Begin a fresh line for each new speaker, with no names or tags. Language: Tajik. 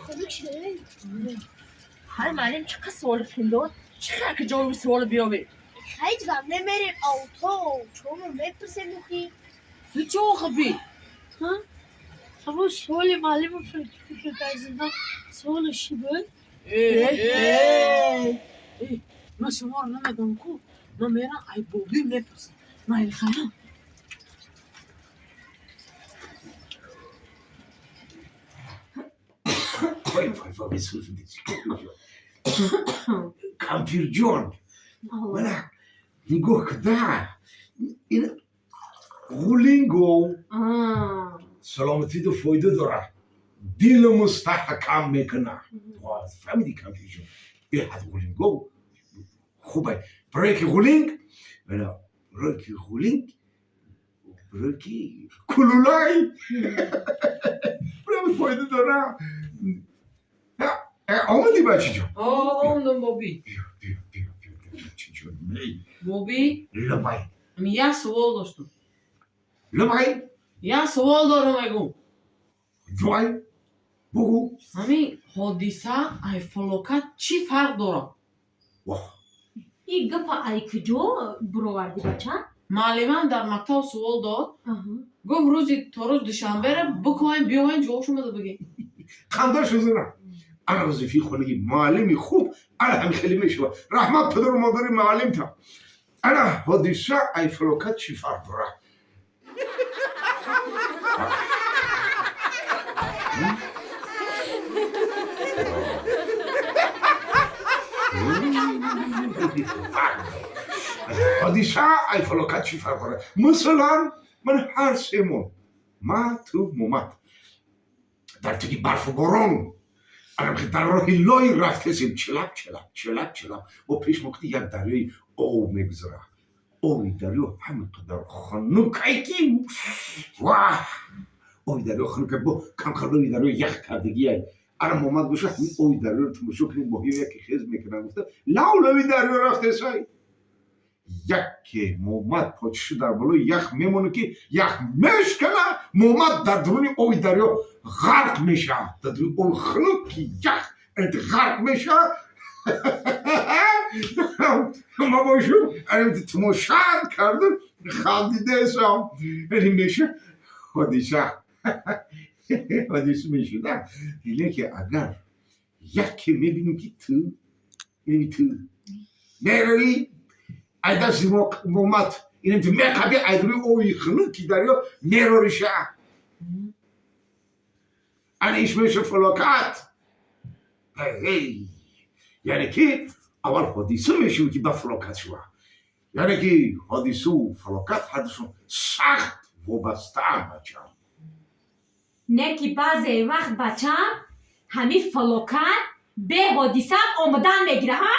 Хунук шуда.
Ҳай, муаллим чӣ қадр суоли қин дод, чӣ хел ки ҷавоби суоло биёбӣ?
Ҳеҷ гап, намерем авто, чому мепурсем ухи.
Ту чӣ охиби?
Ҳамон суоли муаллиму фикр кардам, суолаш чӣ буд?
Ман шуморо намедонам ку, ман мерам, ай бобӣ мепурсам. Майли, хайрам.
Вой, вой, вой, кампирҷон, мана нигоҳ куда, ин ғулинго саломатиду фоида дорад, дилу мустаҳкам мекунад. Фаҳмиди, кампирҷон? Беҳад ғулинго хубай, барое ки ғулинг, мана барое ки ғулинг, барое ки кулулай барои фоида дорад. Омадӣ, бачаҷон?
Омадам, бобӣ.
Биё, биё, биё, биё, бачаҷон.
Бобӣ.
Лабай.
Як суол доштам.
Лабай.
Як суол дорам, мегӯм.
Ҷой, бугӯ.
Ҳамин ҳодиса ай фалокат чӣ фарқ дорад?
Воҳ!
Ин гапа ай куҷо буровардӣ, бача?
Муаллимам дар мактаб суол дод, гуфт, рӯзи то рӯз душанберо бикоем, биёем, ҷавобшо мада бигем.
Ханда шузана. Ана вазифаи хонаги муаллими хуб ана ҳами хеле мешавад. Раҳмат падару модари муаллимта. Ана ҳодиса ай фалокат чӣ фарқ дорад? Ҳодиса ай фалокат чӣ фарқ дорад? Масалан, ман ҳар семон, ма, ту, Момад, дар таги барфу борон дар роҳи лой рафтесем, чилап чилап чилап чилап, бо пеш мо як дарёи об мегузарад. Оби дарё ҳамин қадар хунукай ки ваҳ, оби дарё хунукай, бо камкам оби дарё ях кардагиай. Ана Момад боша, ҳамин оби дарёро тамошо кунем, моҳиё яке хез мекунад гуфта, лав лави дарё рафтесай. Яке Момад почишу дар болои ях мемонад, ки ях мешкана, Момад дар дуруни оби дарё ғарқ мешавад, дар дуруни оби хунук ки ях ғарқ мешавад. Ма бошу тамоша кардам, хандидаесам. Ин меша ҳодиса, ҳодиса мешуда. Лекин агар яке мебинем, ки ту, инами ту меравӣ, ай дасти Момад инам ту меқаби, ай дуруни оби хунуки дарё мерориша, ана иш меша фалокат. Яъне ки аввал ҳодиса мешавад, ки ба фалокат шавад. Яъне ки ҳодисаву фалокат ҳардушон сахт вобастаанд, бачаам.
Не ки баъзе вақт, бачаам, ҳамин фалокат беҳодисаам омадан мегира, ҳа.